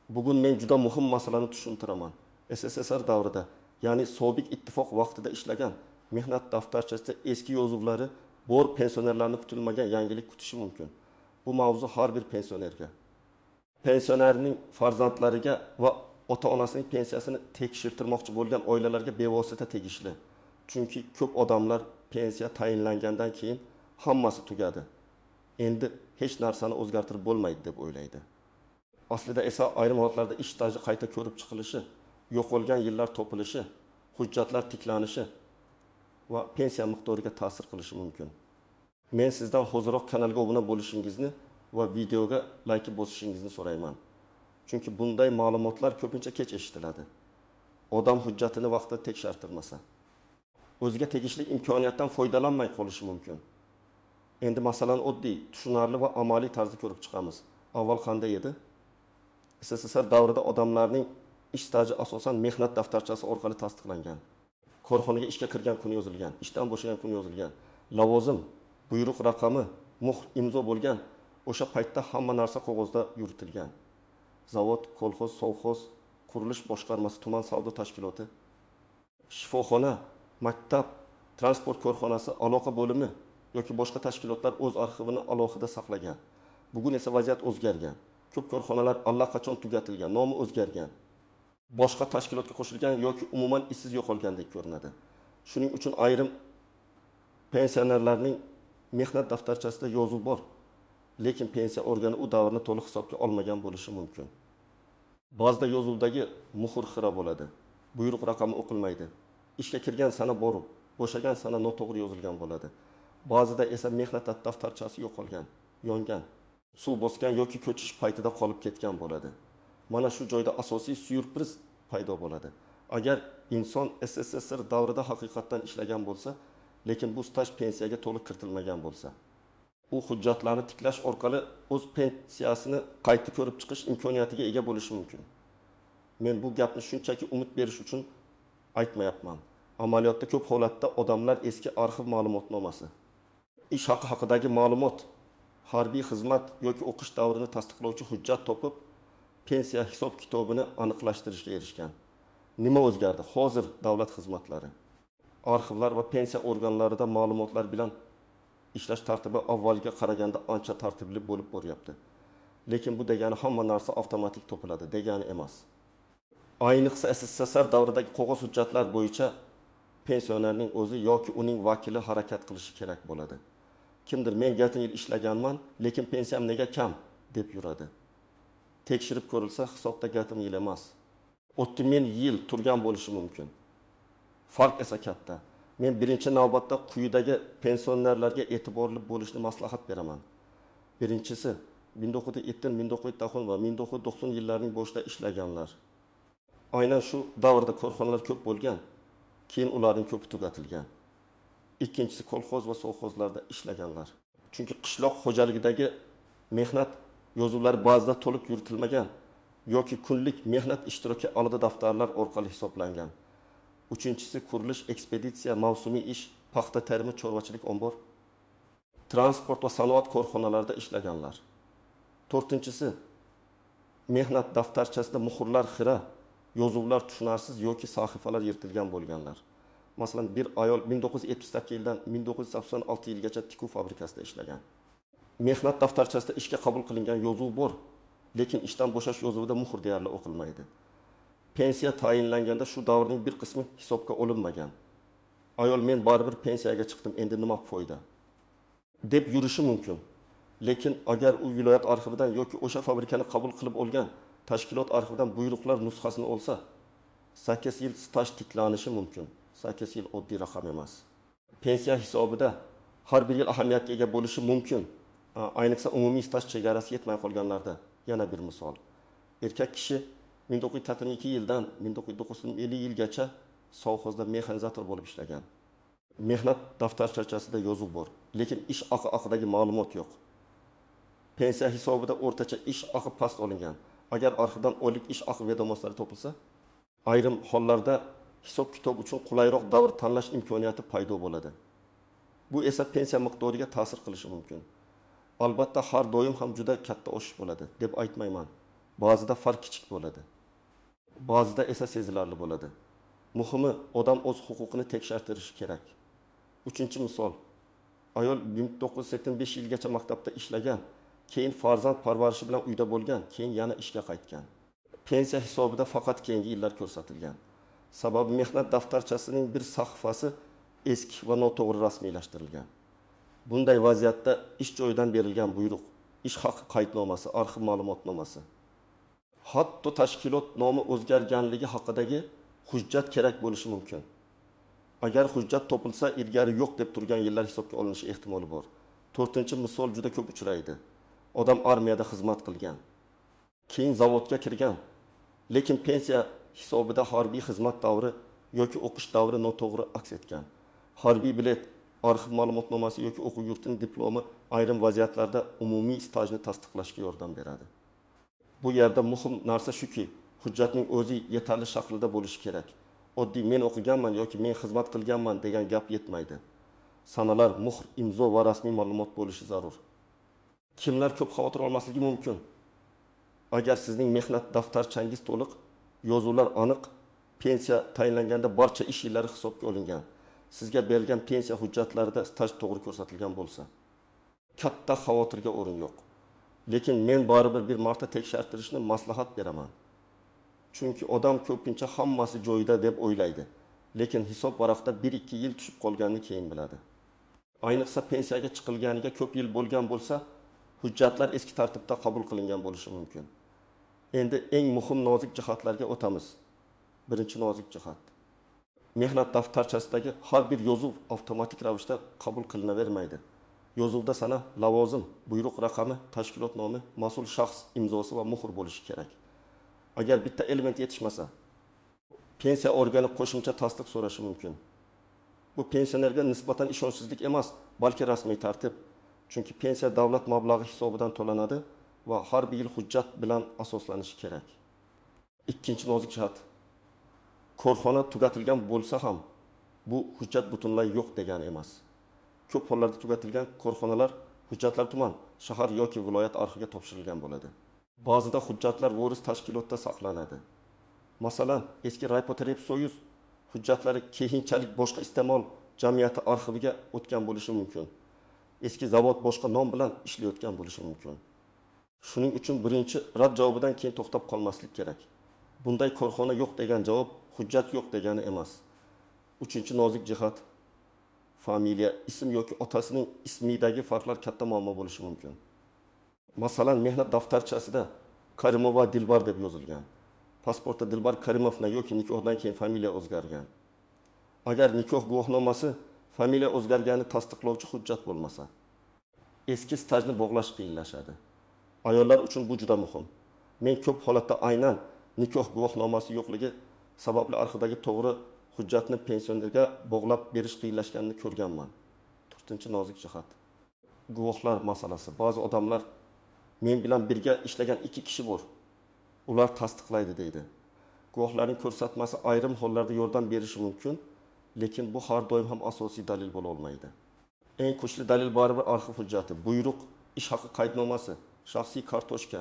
Bugun men juda muhim masalani tushuntiraman. SSSR davrida, ya'ni sobiq ittifoq vaqtida ishlagan, mehnat daftarchasida eski yozuvlari bor pensionerlarni kutilmagan yangilik kutishi mumkin. Bu mavzu har bir pensionerga, pensionerning farzandlariga va ota-onasining pensiyasini tekshirtirmoqchi bo'lgan oilalarga bevosita tegishli. Chunki ko'p odamlar pensiya tayinlangandan keyin hammasi tugadi, endi hech narsani o'zgartirib bo'lmaydi deb o'ylaydi. Aslida esa ayrim holatlarda ish staji qayta ko'rib chiqilishi, yo'qolgan yillar topilishi, hujjatlar tiklanishi va pensiya miqdoriga ta'sir qilishi mumkin. Men sizdan hoziroq kanalga obuna bo'lishingizni va videoga layk bosishingizni so'rayman. Chunki bunday ma'lumotlar ko'pincha kech eshitiladi. Odam hujjatini vaqtida tekshirtirmasa, o'ziga tegishli imkoniyatdan foydalanmay qolishi mumkin. Endi masalani oddiy, tushunarli va amaliy tarzda ko'rib chiqamiz. Avval qanday edi? SSSR davrida odamlarning ish staji asosan mehnat daftarchasi orqali tasdiqlangan. Korxonaga ishga kirgan kuni yozilgan, ishdan bo'shagan kuni yozilgan, lavozim, buyruq raqami, muhr, imzo bo'lgan. O'sha paytda hamma narsa qog'ozda yuritilgan. Zavod, kolxoz, sovxoz, qurilish boshqarmasi, tuman savdo tashkiloti, shifoxona, maktab, transport korxonasi, aloqa bo'limi yoki boshqa tashkilotlar o'z arxivini alohida saqlagan. Bugun esa vaziyat o'zgargan. Ko'p korxonalar allaqachon tugatilgan, nomi o'zgargan, boshqa tashkilotga qo'shilgan yoki umuman ishsiz yo'qolgandek ko'rinadi. Shuning uchun ayrim pensionerlarning mehnat daftarchasida yozuv bor, lekin pensiya organi u davrni to'liq hisobga olmagan bo'lishi mumkin. Ba'zida yozuvdagi muhr xira bo'ladi, buyruq raqami o'qilmaydi, ishga kirgan sana borib, bo'shagan sana noto'g'ri yozilgan bo'ladi. Ba'zida esa mehnat daftarchasi yo'qolgan, yongan, suv bosgan yoki ko'chish paytida qolib ketgan bo'ladi. Mana shu joyda asosiy syurpriz paydo bo'ladi. Agar inson SSSR davrida haqiqatdan ishlagan bo'lsa, lekin bu staj pensiyaga to'liq kiritilmagan bo'lsa, u hujjatlarni tiklash orqali o'z pensiyasini qayta ko'rib chiqish imkoniyatiga ega bo'lishi mumkin. Men bu gapni shunchaki umid berish uchun aytmayapman. Amaliyotda ko'p holatda odamlar eski arxiv ma'lumotnomasi, ish haqi haqidagi ma'lumot, harbiy xizmat yoki o'qish davrini tasdiqlovchi hujjat topib, pensiya hisob kitobini aniqlashtirishga erishgan. Nima o'zgardi? Hozir davlat xizmatlari, arxivlar va pensiya organlarida ma'lumotlar bilan ishlash tartibi avvalgiga qaraganda ancha tartibli bo'lib boryapti. Lekin bu degani hamma narsa avtomatik topiladi degani emas. Ayniqsa SSSR davridagi qog'oz hujjatlar bo'yicha pensionerning o'zi yoki uning vakili harakat qilishi kerak bo'ladi. Kimdir men yarim yil ishlaganman, lekin pensiyam nega kam deb yuradi. Tekshirib ko'rilsa hisobda yarim yil emas, 30 yil turgan bo'lishi mumkin. Farq esa katta. Men birinchi navbatda quyidagi pensionerlarga e'tiborli bo'lishni maslahat beraman. Birinchisi, 1970, 1990 va 1990 yillarining boshida ishlaganlar. Aynan shu davrda korxonalar ko'p bo'lgan, keyin ularning ko'pi tugatilgan. Ikkinchisi, kolxoz va sovxozlarda ishlaganlar. Chunki qishloq xo'jaligidagi mehnat yozuvlari ba'zida to'liq yuritilmagan yoki kunlik mehnat ishtiroki alohida daftarlar orqali hisoblangan. Uchinchisi, qurilish, ekspeditsiya, mavsumiy ish, paxta terimi, chorvachilik, ombor, transport va sanoat korxonalarida ishlaganlar. To'rtinchisi, mehnat daftarchasida muhrlar xira, yozuvlar tushunarsiz yoki sahifalar yirtilgan bo'lganlar. Masalan, bir ayol 1978 yildan 1986 yilgacha tikuv fabrikasida ishlagan. Mehnat daftarchasida ishga qabul qilingan yozuv bor, lekin ishdan bo'shash yozuvida muhr deyarli o'qilmaydi. Pensiya tayinlanganda shu davrning bir qismi hisobga olinmagan. Ayol men baribir pensiyaga chiqdim, endi nima foyda deb yurishi mumkin. Lekin agar u viloyat arxividan yoki o'sha fabrikani qabul qilib olgan tashkilot arxividan buyruqlar nusxasini olsa, 8 yil staj tiklanishi mumkin. 8 yil oddiy raqam emas. Pensiya hisobida har bir yil ahamiyatga ega bo'lishi mumkin. Ayniqsa umumiy staj chegarasi yetmay qolganlarda. Yana bir misol. Erkak kishi 1982 yildan 1990 yilgacha sovxozda mexanizator bo'lib ishlagan. Mehnat daftarchasida yozuv bor, lekin ish haqi haqidagi ma'lumot yo'q. Pensiya hisobida o'rtacha ish haqi past olingan. Agar arxivdan oylik ish haqi vedomostlari topilsa, ayrim hollarda hisob kitob uchun qulayroq davr tanlash imkoniyati paydo bo'ladi. Bu esa pensiya miqdoriga ta'sir qilishi mumkin. Albatta har doim ham juda katta oshish bo'ladi deb aytmayman. Ba'zida farq kichik bo'ladi. Ba'zida esa sezilarli bo'ladi. Muhimi, odam o'z huquqini tekshartirishi kerak. Uchinchi misol. Ayol 1985 yilgacha maktabda ishlagan, keyin farzand parvarishi bilan uyda bo'lgan, keyin yana ishga qaytgan. Pensiya hisobida faqat keyingi yillar ko'rsatilgan. Sababi mehnat daftarchasining bir sahifasi eski va noto'g'ri rasmiylashtirilgan. Bunday vaziyatda ish joyidan berilgan buyruq, ish haqi qaydnomasi, arxiv ma'lumotnomasi, hatto tashkilot nomi o'zgarganligi haqidagi hujjat kerak bo'lishi mumkin. Agar hujjat topilsa, ilgari yo'q deb turgan yillar hisobga olinishi ehtimoli bor. To'rtinchi misol juda ko'p uchraydi. Odam armiyada xizmat qilgan, keyin zavodga kirgan, lekin pensiya hisobida harbiy xizmat davri yoki o'qish davri noto'g'ri aks etgan. Harbiy bilet, arxiv ma'lumotnomasi yoki o'quv yurtining diplomi ayrim vaziyatlarda umumiy stajni tasdiqlashga yordam beradi. Bu yerda muhim narsa shuki, hujjatning o'zi yetarli shaklda bo'lishi kerak. Oddiy men o'qiganman yoki men xizmat qilganman degan gap yetmaydi. Sanalar, muhr, imzo va rasmiy ma'lumot bo'lishi zarur. Kimlar ko'p xavotir olmasligi mumkin? Agar sizning mehnat daftarchangiz to'liq, yozuvlar aniq, pensiya tayinlanganda barcha ish yillari hisobga olingan, sizga berilgan pensiya hujjatlarida staj to'g'ri ko'rsatilgan bo'lsa, katta xavotirga o'rin yo'q. Lekin men baribir bir marta tekshartirishni maslahat beraman. Chunki odam ko'pincha hammasi joyida deb o'ylaydi. Lekin hisob varaqda 1-2 yil tushib qolganini keyin biladi. Ayniqsa pensiyaga chiqilganiga ko'p yil bo'lgan bo'lsa, hujjatlar eski tartibda qabul qilingan bo'lishi mumkin. Endi eng muhim nozik jihatlarga o'tamiz. Birinchi nozik jihat. Mehnat daftarchasidagi har bir yozuv avtomatik ravishda qabul qilinavermaydi. Yozuvda sana, lavozim, buyruq raqami, tashkilot nomi, mas'ul shaxs imzosi va muhr bo'lishi kerak. Agar bitta element yetishmasa, pensiya organi qo'shimcha tasdiq so'rashi mumkin. Bu pensionerga nisbatan ishonchsizlik emas, balki rasmiy tartib. Chunki pensiya davlat mablag'i hisobidan to'lanadi va har bir yil hujjat bilan asoslanishi kerak. Ikkinchi nozik jihat. Korxona tugatilgan bo'lsa ham bu hujjat butunlay yo'q degani emas. Ko'p hollarda tugatilgan korxonalar hujjatlar tuman, shahar yoki viloyat arxiviga topshirilgan bo'ladi. Ba'zida hujjatlar voris tashkilotda saqlanadi. Masalan, eski Raypotreb-Soyuz hujjatlari keyinchalik boshqa iste'mol jamiyati arxiviga o'tgan bo'lishi mumkin. Eski zavod boshqa nom bilan ishlayotgan bo'lishi mumkin. Shuning uchun birinchi rad javobidan keyin to'xtab qolmaslik kerak. Bunday korxona yo'q degan javob hujjat yo'q degani emas. Uchinchi nozik jihat, familiya, ism yoki otasining ismidagi farqlar katta muammo bo'lishi mumkin. Masalan, mehnat daftarchasida Karimova Dilbar deb yozilgan. Pasportda Dilbar Karimovna yoki nikohdan keyin familiya o'zgargan. Agar nikoh guvohnomasi familiya o'zgarganini tasdiqlovchi hujjat bo'lmasa, eski stajni bog'lash qiyinlashadi. Ayollar uchun bu juda muhim. Men ko'p holatda aynan nikoh guvohnomasi yo'qligi sababli arxivdagi to'g'ri hujjatni pensionerga bog'lab berish qiyinlashganini ko'rganman. To'rtinchi nozik jihat. Guvohlar masalasi. Ba'zi odamlar men bilan birga ishlagan 2 kishi bor. Ular tasdiqlaydi deydi. Guvohlarning ko'rsatmasi ayrim hollarda yordam berishi mumkin, lekin bu har doim ham asosiy dalil bo'la olmaydi. Eng kuchli dalil baribir arxiv hujjati, buyruq, ish haqi qaydnomasi, shaxsiy kartochka,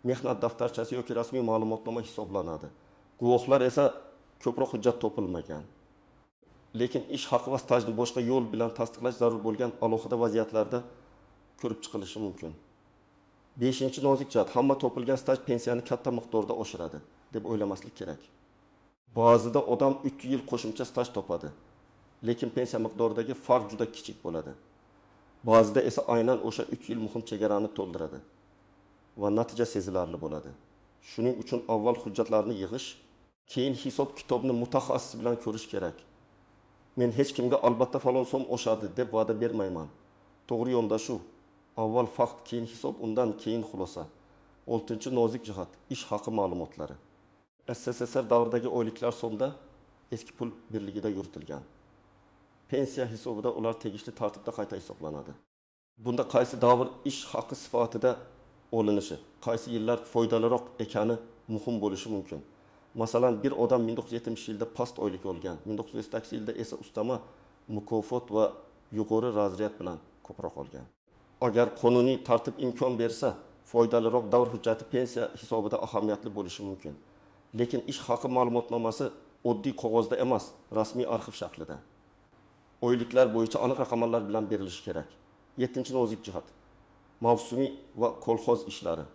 mehnat daftarchasi yoki rasmiy ma'lumotnoma hisoblanadi. Guvohlar esa ko'proq hujjat topilmagan. Lekin ish haqi va stajni boshqa yo'l bilan tasdiqlash zarur bo'lgan alohida vaziyatlarda ko'rib chiqilishi mumkin. Beshinchi nozik jihat, hamma topilgan staj pensiyani katta miqdorda oshiradi deb o'ylamaslik kerak. Ba'zida odam 3 yil qo'shimcha staj topadi, lekin pensiya miqdoridagi farq juda kichik bo'ladi. Ba'zida esa aynan o'sha 3 yil muhim chegarani to'ldiradi va natija sezilarli bo'ladi. Shuning uchun avval hujjatlarni yig'ish, keyin hisob-kitobni mutaxassis bilan ko'rish kerak. Men hech kimga albatta falon so'm oshadi deb va'da bermayman. To'g'ri yondashuv, avval fakt, keyin hisob, undan keyin xulosa. Oltinchi nozik jihat, ish haqi ma'lumotlari. SSSR davridagi oyliklar so'mda eski pul birligida yuritilgan. Pensiya hisobida ular tegishli tartibda qayta hisoblanadi. Bunda qaysi davr ish haqi sifatida olinishi, qaysi yillar foydaliroq ekani muhim bo'lishi mumkin. Masalan, bir odam 1970 yilda past oylik olgan, 1980 yilda esa ustama mukofot va yuqori razryad bilan ko'proq olgan. Agar qonuniy tartib imkon bersa, Foydaliroq davr hujjati pensiya hisobida ahamiyatli bo'lishi mumkin. Lekin ish haqi ma'lumotnomasi oddiy qog'ozda emas, rasmiy arxiv shaklida, oyliklar bo'yicha aniq raqamlar bilan berilishi kerak. Yettinchi nozik jihat: mavsumiy va kolxoz ishlari.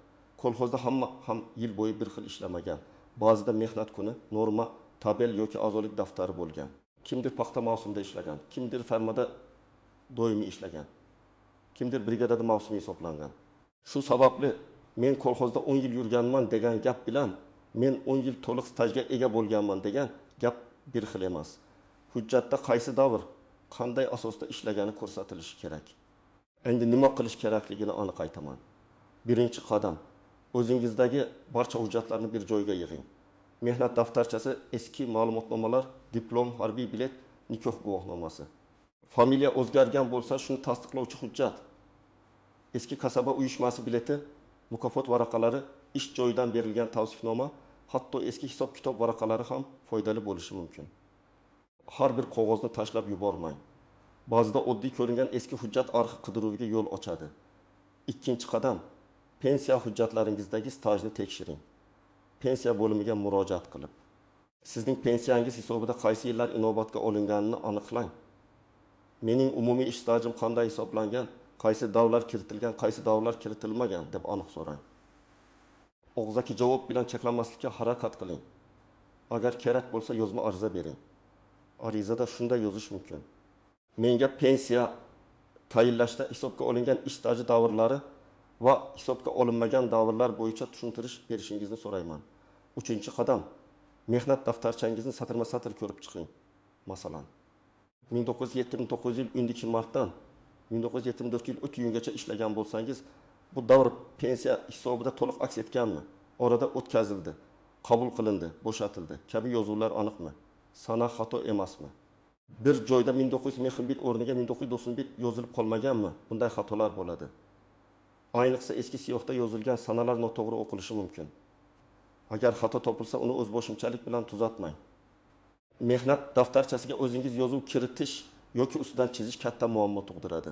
Kolxozda hamma ham yil bo'yi bir xil ishlamagan. Ba'zida mehnat kuni, norma, tabel yoki a'zolik daftari bo'lgan. Kimdir paxta mavsumida ishlagan, kimdir fermada doimiy ishlagan, kimdir brigadada mavsumiy hisoblangan. Shu sababli men kolxozda 10 yil yurganman degan gap bilan men 10 yil to'liq stajga ega bo'lganman degan gap bir xil emas. Hujjatda qaysi davr, qanday asosda ishlagani ko'rsatilishi kerak. Endi nima qilish kerakligini aniq aytaman. Birinchi qadam: o'zingizdagi barcha hujjatlarni bir joyga yig'ing. Mehnat daftarchasi, eski ma'lumotnomalar, diplom, harbiy bilet, nikoh guvohnomasi. Familiya o'zgargan bo'lsa, shuni tasdiqlovchi hujjat. Eski kasaba uyushmasi bileti, mukofot varaqalari, ish joyidan berilgan tavsifnoma, hatto eski hisob-kitob varaqalari ham foydali bo'lishi mumkin. Har bir qog'ozni tashlab yubormang. Ba'zida oddiy ko'ringan eski hujjat arxiv qidiruviga yo'l ochadi. Ikkinchi qadam: pensiya hujjatlaringizdagi stajni tekshiring. Pensiya bo'limiga murojaat qilib, sizning pensiyangiz hisobida qaysi yillar inobatga olinganini aniqlang. Mening umumiy ish stajim qanday hisoblangan, qaysi davrlar kiritilgan, qaysi davrlar kiritilmagan deb aniq so'rang. Og'zaki javob bilan cheklanmaslikka harakat qiling. Agar kerak bo'lsa, yozma ariza bering. Arizada shunday yozish mumkin: Menga pensiya tayinlashda hisobga olingan ish staji davrlari va hisobga olinmagan davrlar bo'yicha tushuntirish berishingizni so'rayman. Uchinchi qadam: mehnat daftarchangizni satrma-satr ko'rib chiqing. Masalan, 1979 yil 12 martdan 1974 yil 3 iyungacha ishlagan bo'lsangiz, bu davr pensiya hisobida to'liq aks etganmi? Orada o'tkazildi, qabul qilindi, bo'shatildi kabi yozuvlar aniqmi? Sana xato emasmi? Bir joyda 1991 o'rniga 1991 yozilib qolmaganmi? Bunday xatolar bo'ladi. Ayniqsa eski siyohda yozilgan sanalar noto'g'ri o'qilishi mumkin. Agar xato topilsa, uni o'zboshimchalik bilan tuzatmang. Mehnat daftarchasiga o'zingiz yozuv kiritish yoki ustidan chizish katta muammo tug'diradi.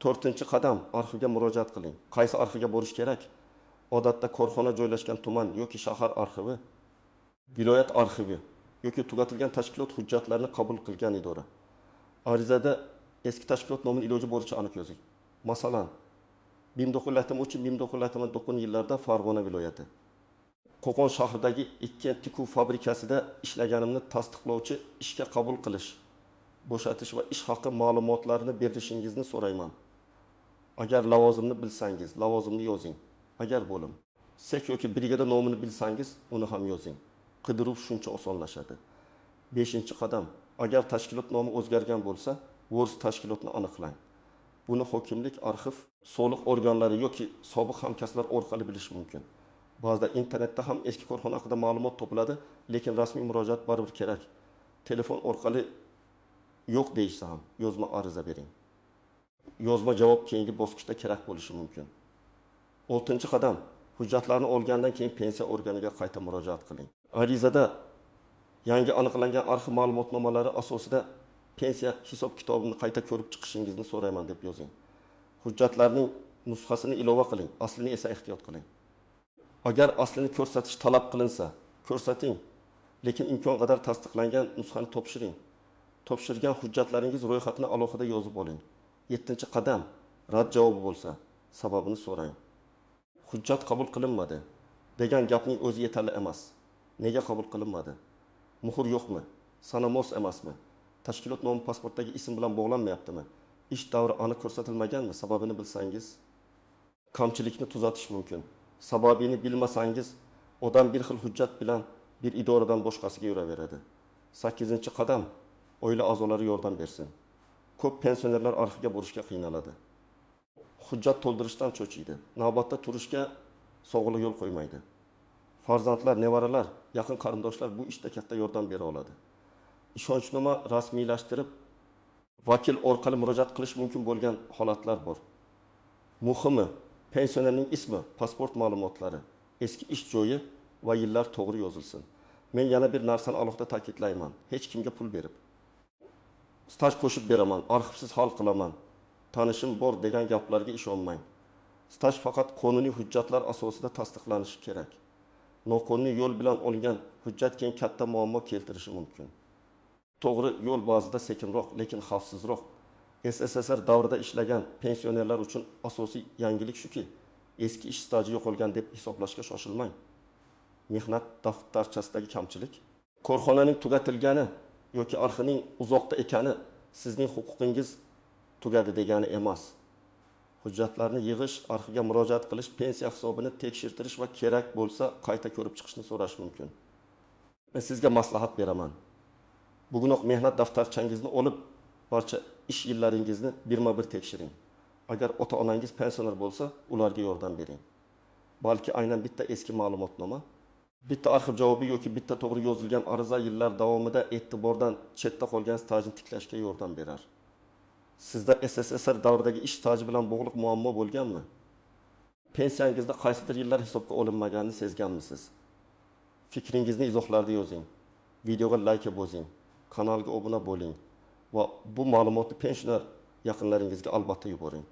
To'rtinchi qadam: arxivga murojaat qiling. Qaysi arxivga borish kerak? Odatda korxona joylashgan tuman yoki shahar arxivi, viloyat arxivi yoki tugatilgan tashkilot hujjatlarini qabul qilgan idora. Arizada eski tashkilot nomini iloji boricha aniq yozing. Masalan, 1973-1979 yillarda Farg'ona viloyati Qo'qon shahridagi 2 tikuv fabrikasida ishlaganimni tasdiqlovchi ishga qabul qilish, bo'shatish va ish haqi ma'lumotlarini berishingizni so'rayman. Agar lavozimni bilsangiz, lavozimni yozing. Agar bo'lim, sek yoki brigada nomini bilsangiz, uni ham yozing. Qidiruv shuncha osonlashadi. 5-qadam: agar tashkilot nomi o'zgargan bo'lsa, o'z tashkilotni aniqlang. Buni hokimlik, arxiv, soliq organlari yoki sobiq hamkasblar orqali bilish mumkin. Ba'zida internetda ham eski korxona haqida ma'lumot topiladi, lekin rasmiy murojaat baribir kerak. Telefon orqali yo'q deyishsa ham yozma ariza bering. Yozma javob keyingi bosqichda kerak bo'lishi mumkin. 6-qadam: hujjatlarni olgandan keyin pensiya organiga qayta murojaat qiling. Arizada yangi aniqlangan arxiv ma'lumotnomalari asosida pensiya hisob-kitobini qayta ko'rib chiqishingizni so'rayman deb yozing. Hujjatlarning nusxasini ilova qiling, aslini esa ehtiyot qiling. Agar aslini ko'rsatish talab qilinsa, ko'rsating, lekin imkon qadar tasdiqlangan nusxani topshiring. Topshirgan hujjatlaringiz ro'yxatini alohida yozib oling. 7-qadam: rad javobi bo'lsa, sababini so'rang. Hujjat qabul qilinmadi degan gapning o'zi yetarli emas. Nega qabul qilinmadi? Muhr yo'qmi? Sana mos emasmi? Tashkilot nomi pasportdagi ism bilan bog'lanmayaptimi? Ish davri aniq ko'rsatilmaganmi? Sababini bilsangiz, kamchilikni tuzatish mumkin. Sababini bilmasangiz, odam bir xil hujjat bilan bir idoradan boshqasiga yuraveradi. 8-qadam: oila a'zolari yordam bersin. Ko'p pensionerlar arxivga borishga qiynaladi. Hujjat to'ldirishdan cho'chiydi. Navbatda turishga sog'lig'i yo'l qo'ymaydi. Farzandlar, nevaralar, yaqin qarindoshlar bu ishda katta yordam bera oladi. Ishonchnoma rasmiylashtirib, vakil orqali murojaat qilish mumkin bo'lgan holatlar bor. Muhimi, pensionerning ismi, pasport ma'lumotlari, eski ish joyi va yillar to'g'ri yozilsin. Men yana bir narsani alohida ta'kidlayman. Hech kimga pul berib, staj qo'shib beraman, arxivsiz hal qilaman, tanishim bor degan gaplarga ishonmang. Staj faqat qonuniy hujjatlar asosida tasdiqlanishi kerak. Noqonuniy yo'l bilan olingan hujjat keyin katta muammo keltirishi mumkin. To'g'ri yo'l ba'zida sekinroq, lekin xavfsizroq. SSSR davrida ishlagan pensionerlar uchun asosiy yangilik shuki, eski ish staji yo'qolgan deb hisoblashga shoshilmang. Mehnat daftarchasidagi kamchilik? Korxonaning tugatilgani yoki arxining uzoqda ekani sizning huquqingiz tugadi degani emas. Hujjatlarni yig'ish, arxivga murojaat qilish, pensiya hisobini tekshirtirish va kerak bo'lsa qayta ko'rib chiqishni so'rash mumkin. Men sizga maslahat beraman. Bugunoq mehnat daftarchangizni olib, barcha ish yillaringizni birma-bir tekshiring. Agar ota-onangiz pensioner bo'lsa, ularga yordam bering. Balki aynan bitta eski ma'lumotnoma, bitta arxiv javobi yoki bitta to'g'ri yozilgan ariza yillar davomida e'tibordan chetda qolgan stajni tiklashga yordam berar. Sizda SSSR davridagi ish staji bilan bog'liq muammo bo'lganmi? Pensiyangizda qaysidir yillar hisobga olinmaganini sezganmisiz? Fikringizni izohlarda yozing. Videoga like bosing, kanalga obuna bo'ling va bu ma'lumotni pensioner yaqinlaringizga albatta yuboring.